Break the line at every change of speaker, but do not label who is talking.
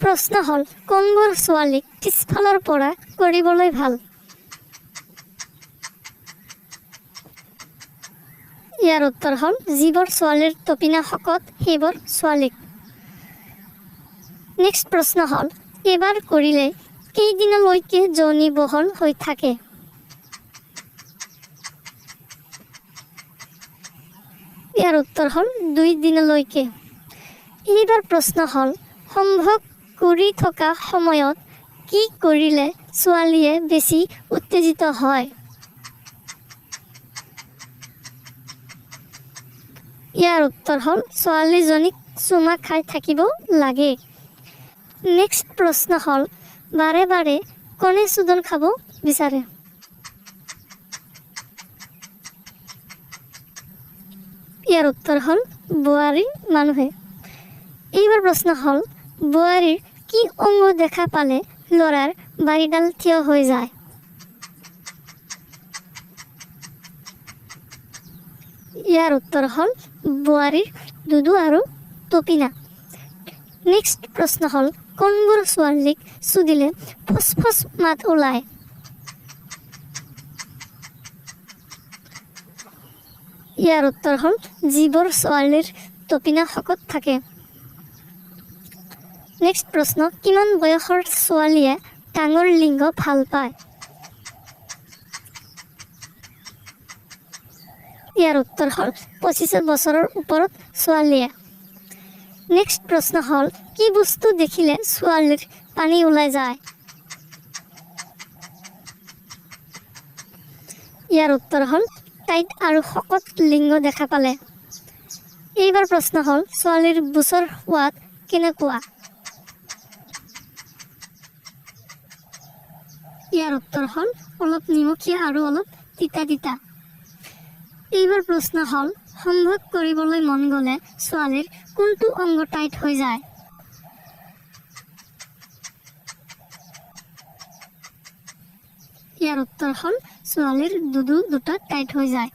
প্ৰশ্ন হ'ল, কোনবোৰ ছোৱালীক পিছফালৰ পৰা কৰিবলৈ ভাল? ইয়াৰ উত্তৰ হ'ল, যিবোৰ ছোৱালীৰ তপিনা শকত, সেইবোৰ ছোৱালীক। নেক্সট প্ৰশ্ন হ'ল, এবাৰ কৰিলে কেইদিনলৈকে যোনি বহল হৈ থাকে? ইয়াৰ উত্তৰ হ'ল, 2 দিনলৈকে। এইবাৰ প্ৰশ্ন হ'ল, সম্ভোগ কৰি থকা সময়ত কি কৰিলে ছোৱালীয়ে বেছি উত্তেজিত হয়? ইয়াৰ উত্তৰ হ'ল, ছোৱালীজনীক চুমা খাই থাকিব লাগে। নেক্সট প্ৰশ্ন হ'ল, বাৰে বাৰে কোনে চোদন খাব বিচাৰে? ইয়াৰ উত্তৰ হ'ল, বোৱাৰী মানুহে। এইবাৰ প্ৰশ্ন হ'ল, বোৱাৰীৰ কি অংগ দেখা পালে ল'ৰাৰ বাৰীডাল থিয় হৈ যায়? ইয়াৰ উত্তৰ হ'ল, বোৱাৰীৰ দুদু আৰু তপিনা। নেক্সট প্ৰশ্ন হ'ল, কোনবোৰ ছোৱালীক চুদিলে ফচ ফচ মাত ওলায়? ইয়াৰ উত্তৰ হ'ল, যিবোৰ ছোৱালীৰ তপিনা শকত থাকে। নেক্সট প্ৰশ্ন, কিমান বয়সৰ ছোৱালীয়ে ডাঙৰ লিংগ ভাল পায়? ইয়াৰ উত্তৰ হ'ল, 25 বছৰৰ ওপৰত ছোৱালীয়ে। নেক্সট প্ৰশ্ন হ'ল, কি বস্তু দেখিলে ছোৱালীৰ পানী ওলাই যায়? ইয়াৰ উত্তৰ হ'ল, টাইট আৰু শকত লিংগ দেখা পালে। এইবাৰ প্ৰশ্ন হ'ল, ছোৱালীৰ বুচৰ সোৱাদ কেনেকুৱা? ইয়াৰ উত্তৰ হ'ল, অলপ নিমখীয়া আৰু অলপ তিতা তিতা। এইবাৰ প্ৰশ্ন হ'ল, সম্ভোগ কৰিবলৈ মন গ'লে ছোৱালীৰ কোনটো অংগ টাইট হৈ যায়? ইয়াৰ উত্তৰ হ'ল, ছোৱালীৰ দুদু দুটা টাইট হৈ যায়।